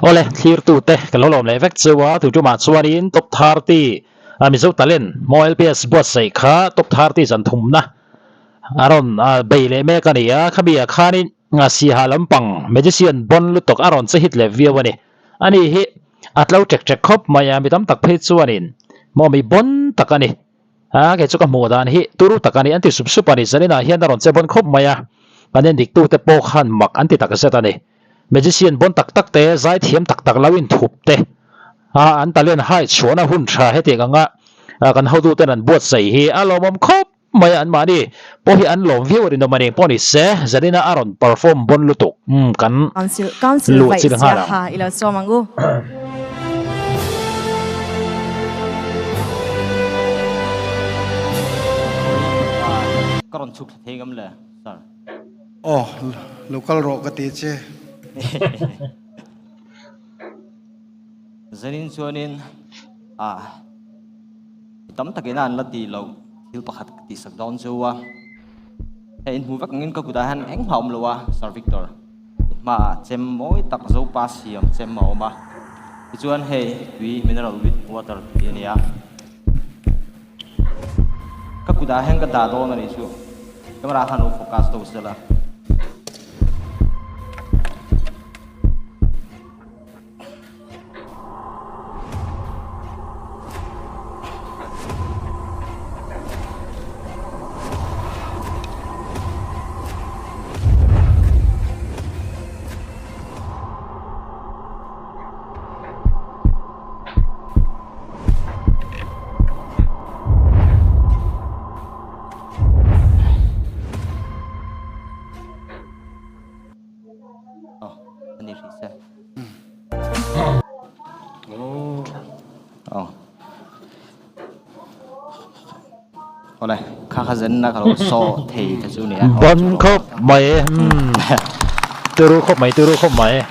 Awle, thlirtute ka lo lawm leh vek cheu a, tu tumah chuanin Top 30 Mizo Talent maw LPS buatsaih kha Top 30 zan thumna a rawn bei leh mek a ni a, khami ah khanin Siaha lampang Magician bon lutuk a rawn che hit leh viau a ni. Ani hi a tlo ṭek ṭek khawp mai a, mi tam tak phei chuanin maw mi bon tak a ni. A kei chu ka hmuh dan hi turu tak a ni an ti sup sup a ni. Zaninah hian a rawn che bon khawp mai a, kan en diktute pawh khan mak an ti tak zet a ni. Magician bon tak tak te, zai thiam tak tak lo inthup te a an talent hai chhuahna hun tha hetiang anga kan hotuten an buatsaih hi a lawmawm khawp mai a, anmahni pawh hi an lawm viau a rinawm a ni. Pawh ni se, Zaninah a rawn perform bon lutuk kan Council Council luh vaih chil nghal ang. siaha i lo sawm ang u. Ka rawn chhuk thla thei ngam le, Sir. Aw, lo kal rawh ka ti che. Zanin chuanin a tam takin a an la tih loh thil pakhat ka tihsak dawn chu a. Hei in hmu vek angin ka kutah hian engmah a awm lo a, Sir Victor. I hmaah chem mawi tak Zopa siam chem a awm a. Tichuan hei tui mineral with water tui a nia. Ka kutah hian ka dah dawn a nih chu. Camera khan lo focus deuh sela. Ban khawp mai turu khawp mai turu khawp mai.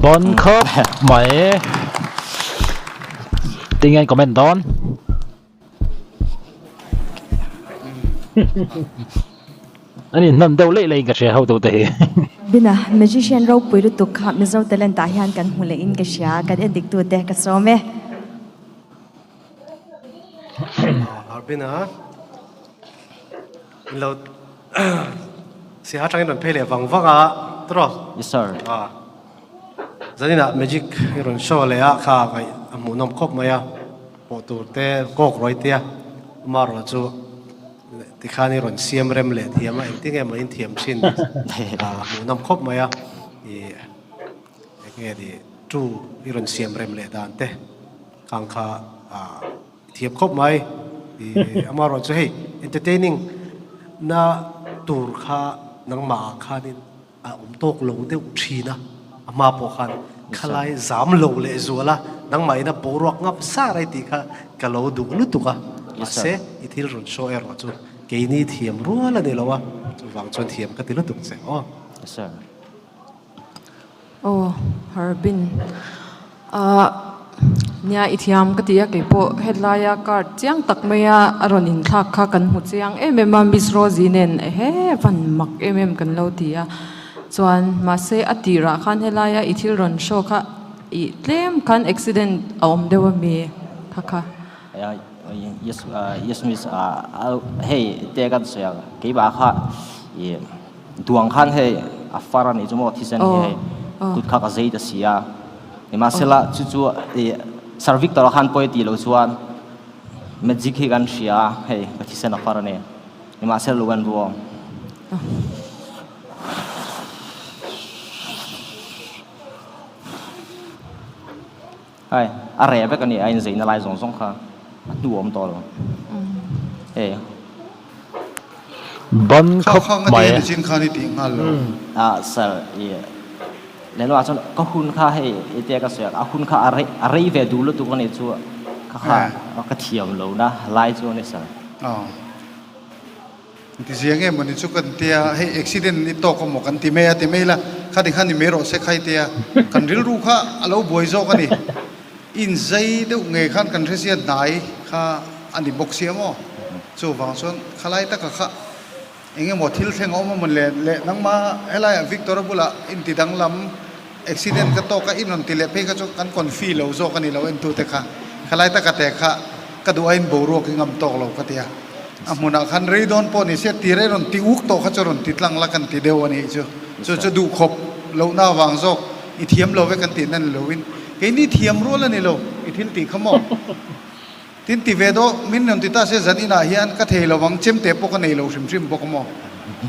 Bon khawp mai Tinge an comment dawn An inhnawn deuh leih leih in ka hria ho tu te hi. Bina, Magician ropui lutuk kha Mizo talent ah hian kan hmu leh in ka hria, kan endik tu te ka sawm e. Harbin a in lo siha tangin rawn phei leh vang vang a tawrh Yes sir. A zanin ah magic i rawn show leh a kha ngaih a hmuhnawm khawp mai a pawh tur te kawk rawih te a amaherawh chu tikhan i rawn siam rem leh thiam a engtin nge maw in thiam thin a hmuhnawm khawp mai a i eng nge ni tu i rawn siam rem leh dan te. Khang kha i thiam khawp mai. I amaherawh chu hei entertaining na tur kha nangmah ah khanin a awm tawk lo deuh thin a, a hma pawh khan khalai zam lo leh zual a, nangmah ina boruak ngap sar ai tih kha ka lo duh lutuk a, mahse i thil rawn show erawh chu keini thiam rual a ni lo a, chuvang chuan thiam ka ti lutuk che aw. Yes sir. Aw Harbin ah nia i thiam ka ti a keipawh helaia card chiang tak maia a rawn inthlak kha kan hmu chiang em em a Miss Rosie nen ehe van mak em em kan lo ti a chuan mahse a tirah khan helaia i thil rawn show kha ih tlem khan accident a awm deuh ami kha kha. Yes yes miss hei te kan sawi ang keimah kha ih. Duang khan hei a far a nih chu maw thisen hi hei kut kha ka zei ta si a nimahsela chu chu ih Sir Victor a khan pawi tih loh chuan magic hi kan hria a hei ka thisen a far a ni nimahsela lo en ruang. Hei a reh vek a ni a inzeina lai zawng zawng kha a hnu awm tawh lo hei. Ban khawp mai. Ah sir i lehlam ah chuan ka hun kha hei i tia ka sawi a hun kha a rei a rei ve duh lutuk a nih chu kha kha ka thiam lo na lai chu a ni sir. Ti zia nge mawni chu kan tia, hei accident i tawk emaw kan ti mai a ti mai la, khati khan i mai rawh se khai tia, kan rilru kha a lo buai zawk a ni. In zai deuh ngei khan kan hre sia hnai kha a ni bawk sia maw? Chuvang chuan khalai taka kha eng emaw thil thleng a awm a mawn le le nangma helaiah Victor-a bulah inti danglam accident ka tawk a in rawn ti leh phei kha chu kan confi lo zawk a ni lo entute kha khalai taka te kha ka duh aiin boruak i ngam tawk lo ka ti a. A hmunah khan rei dawn pawh ni se tir ei rawn ti uk tawh kha chu rawn ti tlang la kan ti deuh a nih chu. Chu chu duhkhawp lohna avang zawk i thiam lo ve kan tihna ni loin keini thiam rual a ni lo i thil tih kha maw? Tin ti ve dawh min rawn ti ta se zan inah hian ka thei lo ang chemte pawh ka nei lo hrim hrim bawk a maw?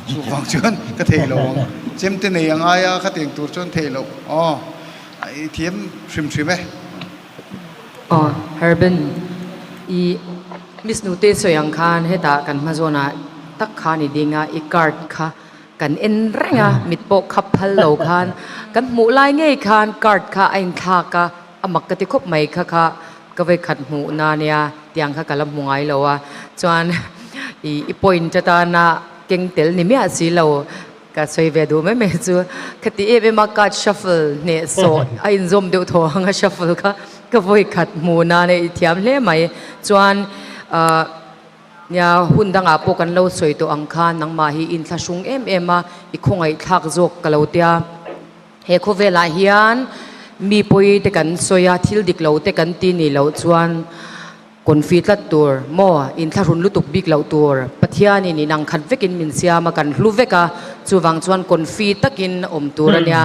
Chuvang chuan ka thei lo ang chemte nei a ngai a khatiang tur chuan thei loh aw i thiam hrim hrim e. Aw Herben i Miss Nute sawi ang khan hetah kan hma zawnah tak khan i ding a i card kha kan en reng a mit pawh khap phal lo khan kan hmuh lai ngei khan card kha a inthlak a a mak ka ti khawp mai kha kha ka vawikhat hmuh na nia tiang kha ka la hmu ngai lo a chuan i i point atana keng tel ni miah si lo Ka sawi ve duh mai mai chu khati em em a card shuffle hneh sawh a inzawm deuh thaw ang a shuffle kha ka vawi khat hmu nan a i thiam hle mai. Chuan ahh nia hun dangah pawh kan lo sawi tawh ang khan nangmah hi inthlahrung em em a i khawngaihthlak zawk ka lo tia. He khawvelah hian mi pawi te kan sawi a thil dik lo te kan ti nih loh chuan Confi tlat tur maw? Inthlahrun lutuk bik loh tur. Pathianin in ang khat vekin min siam a, kan hlu vek a, chuvang chuan confi takin awm tur a nia.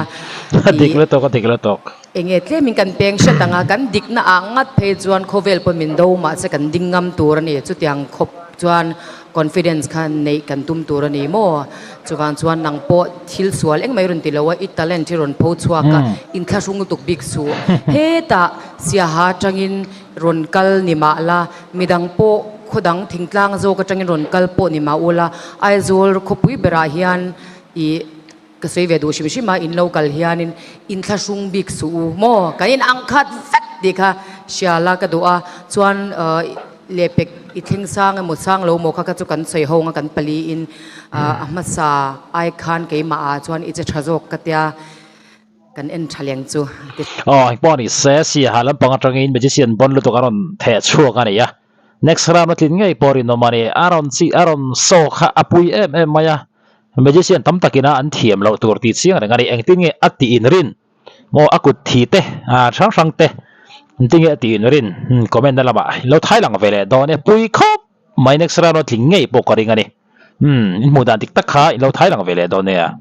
A dik lutuk, a dik lutuk. Enge tlemin kan peng hret ang a, kan dikna ah ngat phei chuan khawvel pawh min do mahse kan ding ngam tur a ni. Chutiang khawp chuan confidence kha neih kan tum tur a ni maw? Chuvang chuan nang pawh thil sual engmah i rawn ti lo a, i talent hi rawn pho chhuak a, inthlahrung lutuk bik suh. Hetah siaha atangin Rawn kal ni mah la, midang pawh khaw dang thingtlang zawk atangin rawn kal pawh ni mah ula, Aizawl khawpui berah hian ih ka sawi ve duh hrim hrim a, in lo kal hianin inthlahrung bik suh u maw? Kan in ang khat vek tih kha hria la ka duh a, chuan lehpek i thleng sang emaw sang lo maw kha kha chu kan sawi ho ang a kan paliin a hmasa ai khan keimah ah chuan i che tha zawk ka tia. Kan en tha leng chu ti. Aw engpawh a ni se, Siaha lampang atangin magician bon lutuk a rawn theh chhuak a ni a, next round a tlin ngei pawh rinawm a ni, a rawn chi a rawn saw kha a pui em em mai a, magician tam takin a an thiam loh tur tih chiang reng a ni, engtin nge a tih inrin maw a kut thi te ah hrang hrang te engtin nge a tih inrin comment na lamah in lo thai lang ve leh dawn e pui khawp mai next round a tling ngei pawh ka ring a ni, umm in hmuh dan dik tak kha in lo thai lang ve leh dawn nia.